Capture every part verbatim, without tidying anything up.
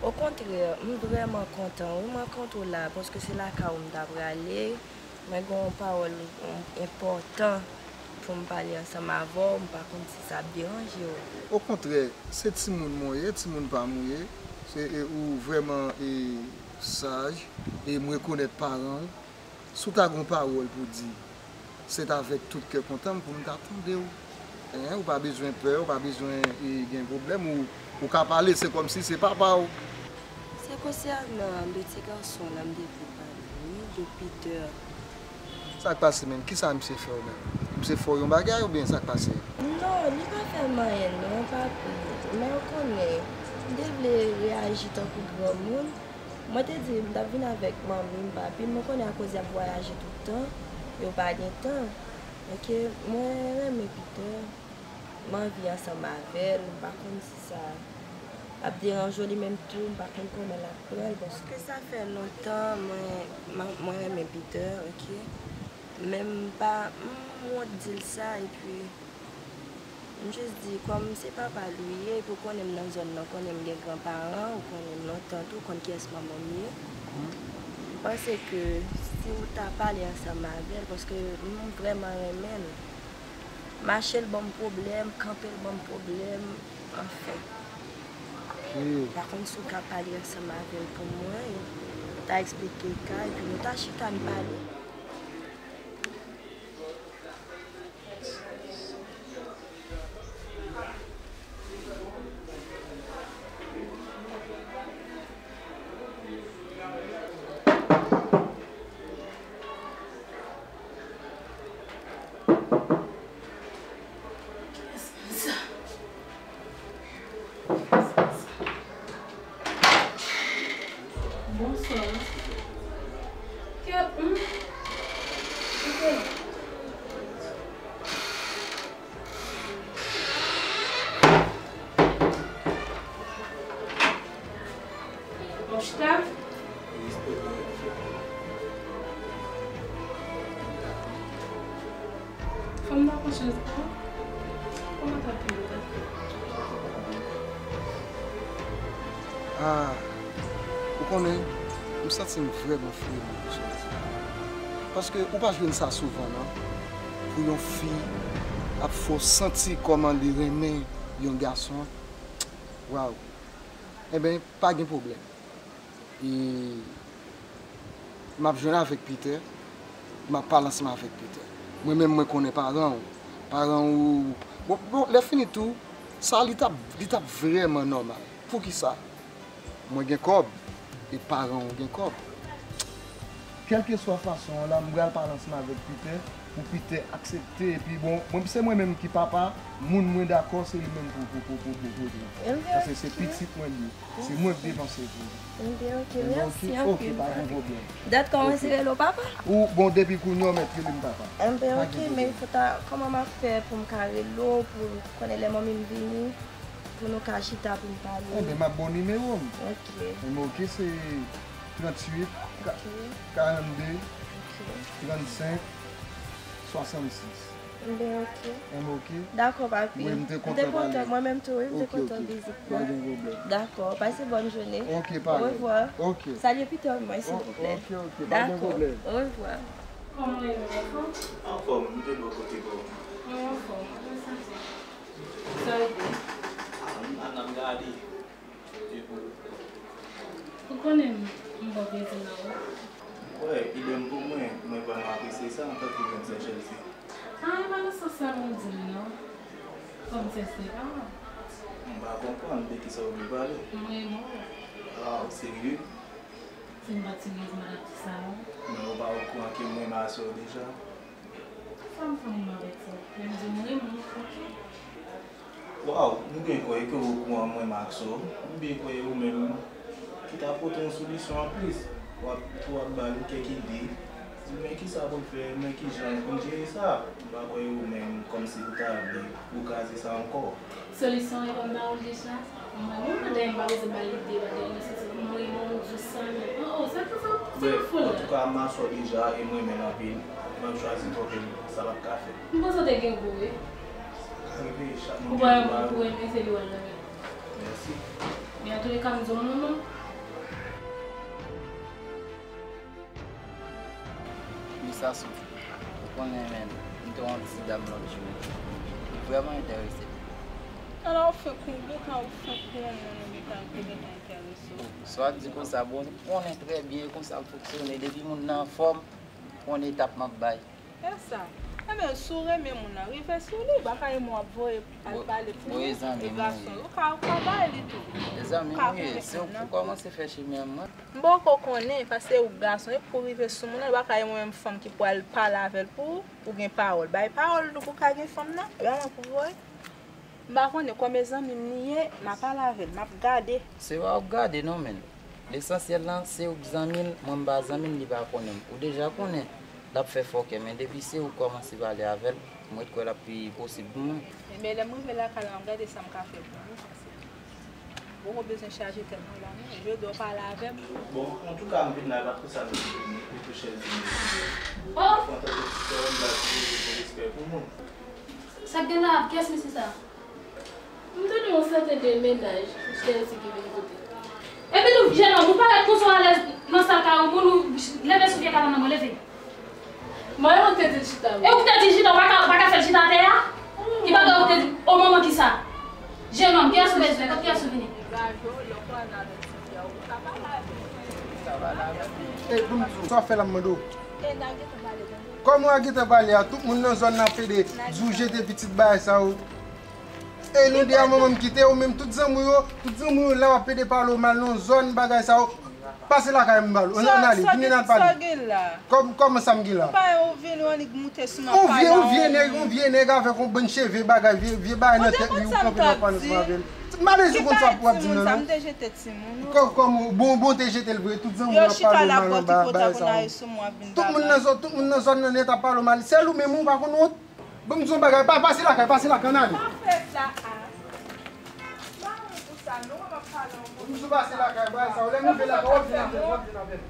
Okontrè, m vrèman kontan wi m rankontre w la, paske se lakay ou m ta prale. Mwen gen yon pawòl, yon, enpòtan pou m pale ansanm avè w, m pa konn si sa ap deranje w. Okontrè, se timoun mwen ye, timoun pa m ou ye. Se, e, ou vrèman, e, saj, e m rekonèt paran w. Si w ta gen yon pawòl pou di, se t avèk tout kè kontan m pou m ta tande w. Hein, ou pa bezwen pè, ou pa bezwen, e, gen pwoblèm, ou, ou ka pale, se kòmsi se papa w. Se konsènan de ti gason la m te vle pale wi, de Peter. Sa k pase menm? Kisa misye fè w menm? Misye fè w yon bagay oubyen sa k pase? Non, li pa fè m anyen non, papi. Men ou konnen, m te vle reyaji tankou granmoun. Mwen te di m t ap vin avèk manmi m, papi m, mwen konnen akoz y ap vwayaje tout tan, yo pa gen tan. Oke, mwen renmen Peter. M anvi ansanm avè l, m pa konn si sa ap deranje w, li menm tou, m pa konn kòman l ap pran l, paske sa fè lontan mwen, mwen, mwen renmen Peter, oke? Men m pa, m wont di l sa, epi m jis di, kòm se papa l ou ye, epi w konnen m nan zòn nan, w konnen m gen granparan, ou konnen m lontan tou, w konn kiyès manman m ye. M panse ke si w ta pale ansanm avè l, paske m vrèman renmen l. Mache l ban m pwoblèm, kanpe l ban m pwoblèm, anfen. Ok. Pa konn si w ka pale ansanm avè l pou mwen, ta eksplike ka, epi nou ta chita n pale. Bonswa. Kè, hmm? Kè. Bon, chita. Fò m nan konsyans mwen. Kòman t ap ye, tande? Ah, ou konnen, m santi m vrèman fiè de ou jodi a. Paske ou pa jwenn sa souvan, non. Pou yon fi ap fè w santi kòman li renmen yon gason. Waw. Enben, pa gen pwoblèm. E m ap jwenn avèk Peter, m ap pale ansanm avèk Peter. Mwen menm, mwen konnen paran w. Paran w, bon, bon, lè fini tou, sa li t ap, li t ap vrèman nòmal. Poukisa? Mwen gen kòb, e paran w gen kòb. Kèlkeswa fason an la, m pral pale ansanm avèk Peter, pou Peter aksepte, epi bon, mwen, se mwen menm ki papa, moun mwen dakò, se li menm pou, pou, pou, pou, pou, pou, pou. Paske se pitit mwen li ye. Se mwen k depanse pou li. Enben, ok, mèsi anpil. Ok, pa gen pwoblèm. Dat kòmanse rele w papa? Ou, bon, depi kounye a, w mèt rele m papa. Enben, ok, men fò ta, kòman m ap fè pou m ka rele w, pou konnen lè manmi m vini, pou nou ka chita pou n pale? Enben, m ap ba w nimewo m. Ok. Enben, ok, se tranntuit, ka-, karannde, trannsenk, swasannsis. Enben, ok. Enben, ok. Dakò, papi. Wi, m te kontan pale. M te kontan, mwen menm tou, wi, m te kontan vizit la. Ok, ok. Pa gen pwoblèm. Dakò, pase bòn jounen. Ok, parèy. Orevwa. Ok. Salye Peter pou mwen, silvouplè. Ok, ok, pa gen pwoblèm. Dakò, orevwa. Kòman w ye, anfòm? Anfòm, m te bò kote bò. Mwen anfòm. Sa w ye? Ah, m, n ap gade. Ou konnen m, m ba w plezi nan ou. Wè, idèm pou mwen, mwen vrèman apresye sa antanke grann sè Chelsea. Ah, e pa nan sans sa m di l non. Kòm sè se pa. M pa konprann de kisa w vle pale. M renmen w. Ah, ou serye? Si m pa t seryez, m pa t ap di sa non. Men ou pa okouran ke m renmen sè w deja? Sa m fè w menm avèk sa? Men m di w m renmen w, ok? Waw, m byen kwè ke w okouran mwen renmen sè w. M byen kwè e ou menm ki ta pote yon solisyon anplis. W ap, w ap ba l kèk ide. Di l men kisa pou l fè, men kijan l konn jere sa. M pa kwè e ou menm kòmsi ou ta vle ou kraze sa ankò. Solisyon an e pa m ba w l deja? Mwen menm, pandan m pa bezwen ba l ide, pandan m santi m renmen w jis sa menm. Oh, oh, sa ki fè w, sa ki fè w la? Brèf, antouka, m renmen sè w deja e m renmen l anpil. M ap chwazi twonpe l, sa p ap ka fèt. M panse w te gen gou, wi. Sa ka rive, chak moun gen dwa. Ou pa yon moun pou renmen, se li w al renmen. Mèsi. Men antouleka, m di w non, non. Wi, Sasou, ou konnen, men, m te wè yon ti dam lòt jou. Li vrèman enterese m. Ala, ou fenk, ou gentan, ou fenk konnen, ou gentan, te gentan enterese w. Sa w ap di konsa, bon, ou konnen trè byen e konsa l fonksyone. Depi moun nan anfòm, ou konnen etap m ap bay. E sa. Ebyen, si w renmen moun nan, rive sou li. Bagay moun ap voye al pale pou ou. Bon, zanmi m, gason, ou ka, ou ka bay li tou. E zanmi m, wi, se ou ki kòmanse fè chemen an, mwen. M poko konnen, paske ou gason, e pou rive sou moun nan, bagay mwen menm fanm ki pral pale avè l pou ou, ou gen pawòl. Bay pawòl tou pou ka gen fanm nan, e pa mwen pou voye. M pa konnen, kòm e zanmi m li ye, m a pale avè l, m ap gade. Se pa w ap gade non, men. Lesansyèl la, se ou k zanmi l, mwen m pa zanmi l, li pa konnen m. Ou deja konnen, l ap fè fòkè, men depi se ou k kòmanse pale avè l, m ret kwè l ap pi posib pou mwen. Ebyen, lè m rive lakay la, m ap gade sa m ka fè pou ou, paske ou poko bezwen chaje tèt mwen la, non. Jodi a w pale avè m. Bon, antouka, m vin la, e pa pou sa m vin, m vin pou chèz di mil. Oh! Antanke ti sè w, m ba ti respè pou moun. Sa k gen la, kiyès mesye sa? M tande yon sèten de mennaj, Chèlsi ki vin kote. Epi tou, jennonm, ou parèt konsa w alèz nan sal kay yon moun, ou leve sou pye kabann nan mwen, leve. Mwen, ou te di l chita. E ou ki te di l chita, ou pa ka, ou pa ka fè l chita atè a? Ki bagay ou te di? O manman kisa? Jennonm, kiyès ou bezwen? Kot kiyès ou vini? Ey, pou m di w, sa w fè la, m mande w? Kòman w a gentan pale a? Tout moun nan zòn nan ap pede di w jete pitit bagay sa yo. E nou de a manman m kite ou menm, tout zanmi w yo, tout zanmi w yo la w ap pede pale w mal nan zòn bagay sa yo. Pase lakay m ba w, ann ale, vini n al pale. Kòm, kòman sa m gen la? Ou vye, ou vye nèg, ou vye nèg avèk yon bann cheve bagay, vye, vye bagay nan tèt li, ou kanpe nan pale ansanm avè l. M pa bezwen konn sa pou w ap di m nan, non. Kòm, kòm, bon, bon te jete l vre, tout zanmi w ap pale w mal anba bagay sa yo. Tout moun nan zòn, tout moun nan zòn nan nèt ap pale w mal. Sèl ou menm ou pa konn wont. Ban m di w yon bagay, pa, pase lakay, pase lakay, ann ale. Pa fè sa a. Pa wont pou sa, non, mwen m ap pale anpil. Ban m di w pase lakay, bagay sa yo, lè m rive lakay, w ap vin avè m, w ap vin avè m.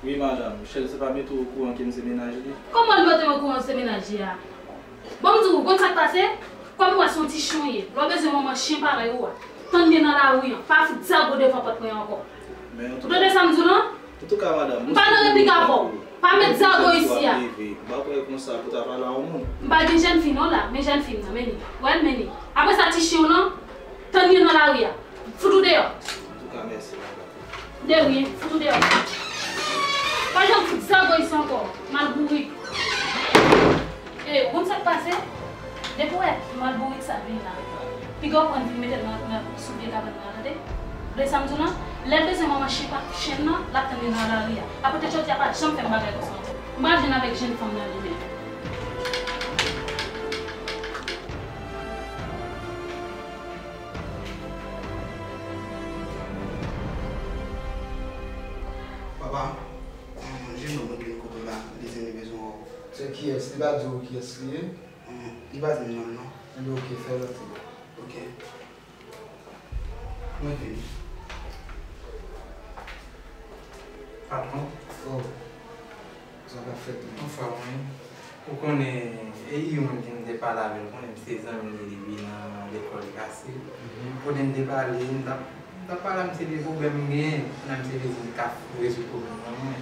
Wi, madanm, Chèlsi pa mete w okouran ke m se mennaj li? Kòman l mete m okouran w se mennaj li a? Ban m di w, konn sa k pase? Kòm m wè se yon ti chen w ye, lè w bezwen manman chen parèy ou a, tann li nan lari an, pa fout zago devan pòt mwen ankò. Ou tande sa m di w lan? Antouka, madanm, m pa nan replik avè w. Pa met zago isi a. M pa kwè konsa pou ta pale a yon moun. M pa gen jèn fi non la, men jèn fi m nan, men li. Wè l, men li. Apre sa, ti chen w lan, tann li nan lari a. Fout ou deyò. Antouka, mèsi, madanm. De rien, fout ou deyò. Pa janm fout zago isi ankò, mal bourik. E, ou konn sa k pase? Depi w wè mal bourik sa vin la, piga w pran vin mete l nan, nan, sou pye kabann nan, tande? Ou tande sa m di w lan? Lè l bezwen manman chen pa, chen nan, l ap tann li nan lari a. Apre tèt jodi a pa janm fè m bagay konsa ankò. M pa jwenn avèk jèn fanm nan li menm. Papa, yon jennonm mwen vin kote w la, li di li bezwen wè w. Se kiyès? Li pa di w kiyès li ye? Li pa di m non l non. Ebyen, oke, fè l antre. Oke. Mwen vini. Patwon. Oh. Sa k ap fèt menm? Anfòm, wi. Ou konnen, e yon moun ki m te pale avè l, konnen m se zanmi l depi nan lekòl Kase. Kote m te pale, m t ap, m t ap pale a misye de pwoblèm m genyen. Kounye a misye te di m li ka rezoud pwoblèm nan mwen.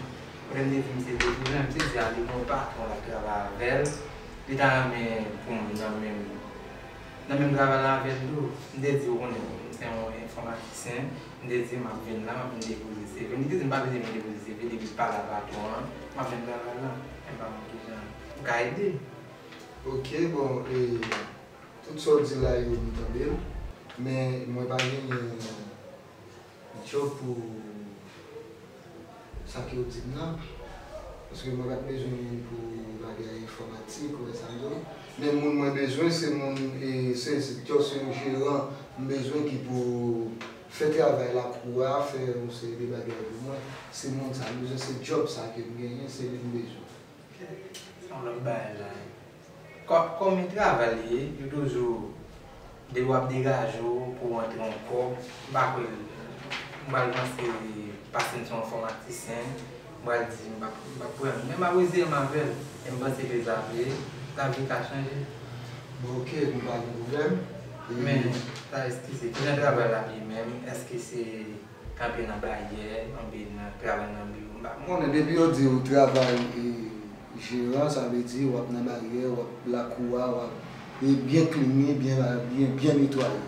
Kote m te di misye de pwoblèm, misye di a li gen yon patwon l ap travay avè l. Li ta renmen pou m nan menm, nan menm travay la avè l tou. M te di, ou konnen, m se yon enfòmatisyen. M te di, m ap vin la, m ap vin depoze C V m. Li te di m pa bezwen vin depoze C V, depi l pale a patwon an, m ap jwenn travay la. Men m pa konn kijan m ka ede. Ok, bon, e, tout sa w di la yo, m tande l. Men mwen pa genyen djòb pou sa ke w di m nan. Paske mwen pa t bezwen moun pou bagay enfòmatik, ou wè sa m di w. Men moun mwen bezwen, se moun, e, se, se, se yon jeran m bezwen ki pou fè travay lakou a, fè yon seri de bagay pou mwen. Se moun sa m bezwen, se djòb sa ke m genyen, se li m bezwen. Ok, se yon lòt bagay la. Kò-, kòm e travay li ye, yo toujou, depi w ap degaje w pou w antre yon kòb, m pa kwè, m pral panse paske m se yon enfòmatisyen, m pral di m p ap, m p ap pran l. Men m ap reziye m avè l, e m panse ke sa vle, lavi ka chanje. Bon, ok, m pa gen pwoblèm. Men, sa eskize, ki jan travay la ap ye menm? Èske se kanpe nan baryè, oubyen nan travay nan biwo? M pa konnen. Bon, men depi yo di w travay e jeran, sa vle di w ap nan baryè, w ap lakou a, w ap e byen kline, byen, byen, byen netwaye.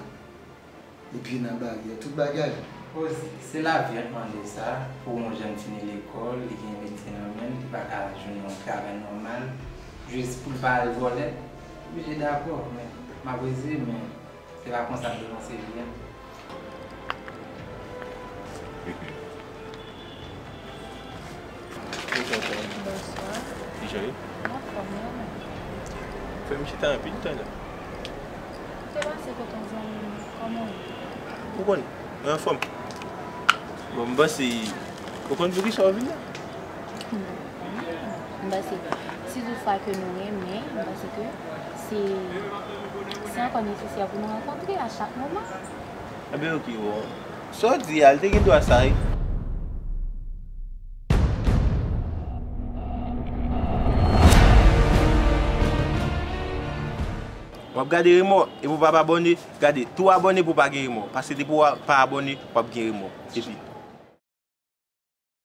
Epi nan baryè, tout bagay. O, se lavi an mande sa, pou yon jèn fini lekòl, li gen metye nan men l, li pa ka jwenn yon travay nòmal, jis pou l pa al vòlè, oblije dakò, men m ap reze, men se pa konsa m te panse li ye. Bonswa. Kijan ye? M anfòm, e ou menm? Fè m chita anpil tan la. Ou te pase kote yon zanmi m, kòman w ye? Ou konn, mwen anfòm. Bon, m panse, ou konn poukisa w vin la? M pa konnen. M panse, si toutfwa ke nou renmen, m panse ke se, se ankò nesesè pou nou rankontre a chak moman. Enben, oke, bon. Sa w di a, li te gen dwa sa, wi. W ap gade remò, epi w p ap abòne, gade, tou abòne pou w pa gen remò. Paske depi w pa abòne, w ap gen remò. Epi,